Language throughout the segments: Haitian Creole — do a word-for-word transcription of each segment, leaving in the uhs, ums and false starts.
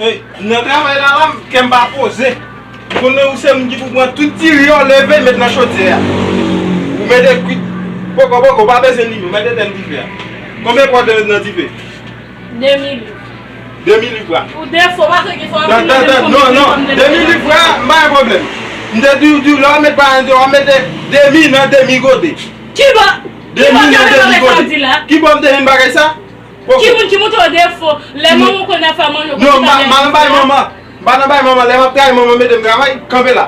Hey, nan travay la, la, kè m pa poze. M konnen ou se moun ki pou pran tout diri yo, leve, met nan chodyè a. Ou mete kwit. Poko, poko, pa bezwen limen, mete tèt dife a. Konbyen pwa w te met nan dife? Demi liv. Demi liv la. Ou defo, pa kwè ki fò. Tan, tan, tan, non, non. Demi liv la, m pa gen pwoblèm. M te di w, di w, lè w ap met pa, w ap mete demi nan demi gode. Ki bò? Demi nan demi gode. Ki bò m te jwenn bagay sa? Ki moun ki montre w defo? Lè manman w konn ap fè manje, ou konn... Non, m pa, m pa nan bay manman. M pa nan bay manman. Lè m ap travay, manman mete m travay, kanpe la.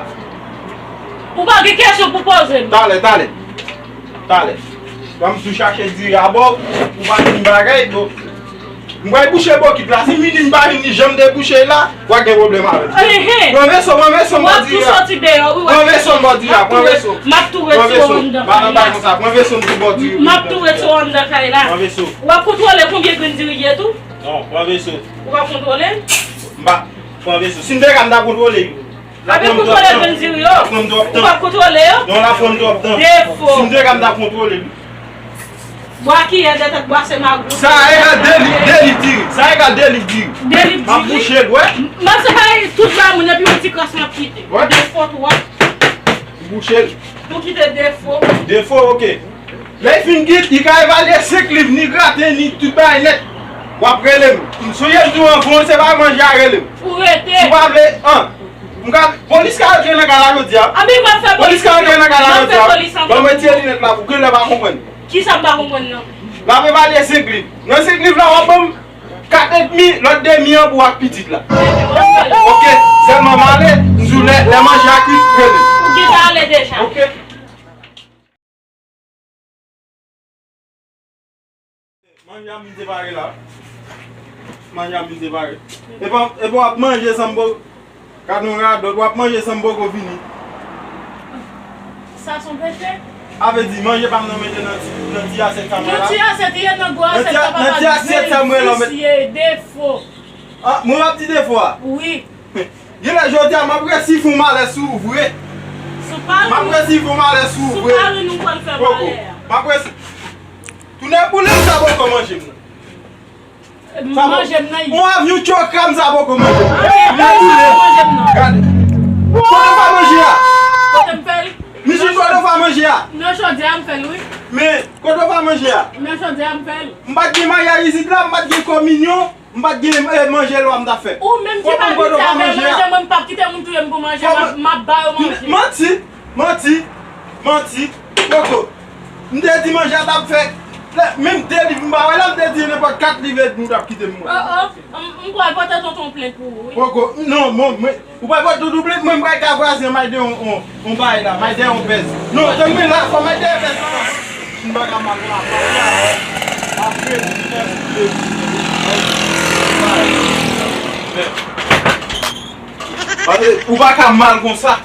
Ou pa gen kesyon pou poze m. Talè, talè. Talè. Ban m sou chache diri a ba w, ou pa di m bagay, bon. M pral bouche bokit la. Si m vini, m pa vini, jan m te bouche la, w a gen pwoblèm avè m. Ehe. Pran veso, pran veso m bò diri a. W ap tou soti deyò, wi, w ap... Pran veso m bò diri a, pran veso. M ap tou retire w anndan kay la. Pran veso. M ap tou retire w anndan kay la. Pran veso. W ap kontwole konbyen grenn diri ye tou? Non, pran veso. Ou p ap kontwole? M pa pran veso. Si m te ka, m ta kontwole yo. L ap pran m twòp tan. L ap pran m twòp tan. Ou p ap kontwole yo? Non, l ap pran m twòp tan. Defo. Si m te ka, m ta kontwole li. Bwa kiyè de tèt bwa se magou. Sa egal de liv, de liv diri. Sa egal de liv diri. De liv diri. M ap bouche l, wè. M ap separe tout ba moun epi yon ti kras m ap kite. Wè. Defo twòp. Bouche l. Pou kite defo. Defo, oke. Lè l fin kit, li ka evalye senk liv, ni graten, ni tout bagay nèt. W ap rele m. M sonje m di w anvan, se pa manje a rele m. Ou rete. Si w pa vle, an. M ka, polis ka antre nan kay la jodi a. Anben, m ap fè polis. Polis ka antre nan kay la jodi a. M ap fè polis antre. Ban m retire linèt la pou grenn lè pa konprann. Kisa m pa konprann nan? L ap evalye senk liv. Nan senk liv la, w ap ban m kat edmi, lòt demi an pou w ak pitit la. Oke, sèlman m ale, m di w lè, lè manje a kwit, rele m. Ou gentan ale deja. Oke. Manje a m vin separe la. Manje a m vin separe. Epa, epa w ap manje san m po, gad yon radòt, w ap manje san m poko fini. Sa se yon peche? Sa vle di manje pa m nan mete nan ti, nan ti asyèt sa mwen la. Nan ti asyèt, li ye nan gwo asyèt sa papa. Nan ti asyèt sa mwen la, men. Vicié, defo. Ah, mwen m ap di defo a? Wi. Genlè jodi a, m ap resi fè w malè sou ou vre. Sou pa ri. M ap resi fè w malè sou ou vre. Sou pa ri, nou pral fè malè a. Poko. M ap resi. Tounen boule m sa poko manje m nan. Manje m nan. On avyon tchoka m sa poko manje m. Tounen boule. Manje m nan. Gade. Kote w fè manje a? Kote m fè l? Misye, kote w fè manje a? Nan chodyè a m fè l, wi. Men, kote w fè manje a? Nan chodyè a m fè l. M pa t gen maryaj isit la, m pa t gen kominyon. M pa t gen, eh, manje lwa m t ap fè. Ou menm ki pa abitye avè manje, mwen m p ap kite moun touye m pou manje, m ap, m ap ba yo manje. Manti, manti, manti, poko. M te di manje a t ap fè, menm de liv m pa wè la, m te di nenpòt kat liv edmi w t ap kite m mwen. Oh, oh, m, m pral pote tonton plent pou ou, wi. Poko, non, mwen, mwen, Ou pa pot tout oubli, mwen m pa ka vwazen may de yon, yon, yon bagay la, may de yon pèz. Non, tann mwen la, fò may de pèz la. M pa ka mal la, apre, pase, ou pa ka mal konsa.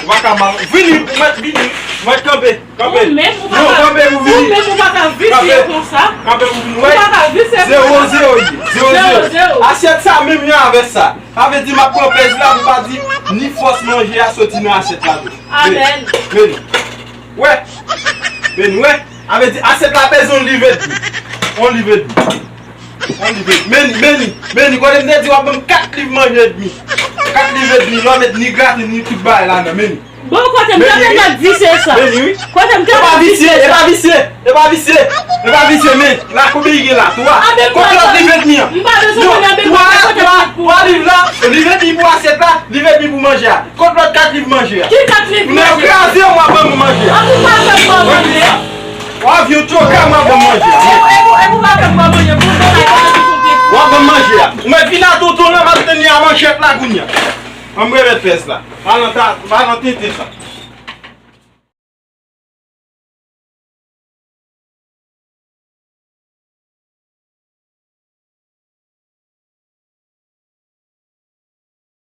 Ou pa ka mal. Vini, ou mèt vini, ou mèt kanpe. Kanpe. Ou menm, ou pa ka, ou menm, ou pa ka visye konsa. Kanpe pou vini, wè. Ou pa ka visye konsa. Zewo zewo li ye. Zewo zewo. Asyèt sa menm jan avèk sa. Sa vle di m ap pran pèz la pou pa di ni fòs manje a soti nan asyèt la tou. Amèn. Vini. Wè. Vini, wè. Sa vle di asyèt la pèze yon liv edmi. Yon liv edmi. Yon liv edmi. Meni, meni, meni. Kote m te di w ap ban m kat liv manje edmi. Kat liv edmi, lè w met ni graten, ni tout bagay ladan, meni. Bon, kote m te vle visye sa? Meni, wi. Kote m te vle visye sa? E pa visye, e pa visye, e pa visye, men, la konbyen ki gen la? Twa. Kot lòt liv edmi an? M pa bezwen konnen anben twa, twa, twa liv la, liv edmi pou asyèt la, liv edmi pou manje a. Kot lòt kat liv manje a? Ki kat liv manje? Nèg kraze, w ap ban mwen manje a. An, ou pa fè m ban manje a. W ap vin tchoka, m ap ban manje a. E, e, e pou pa fè m ban manje, pou m ban manje pou piti. W ap ban manje a. Ou mèt vin a tonton la, m ap teni a manchèt la kounye a. An m remèt pèz la. Pa nan ta, pa nan tenten sa.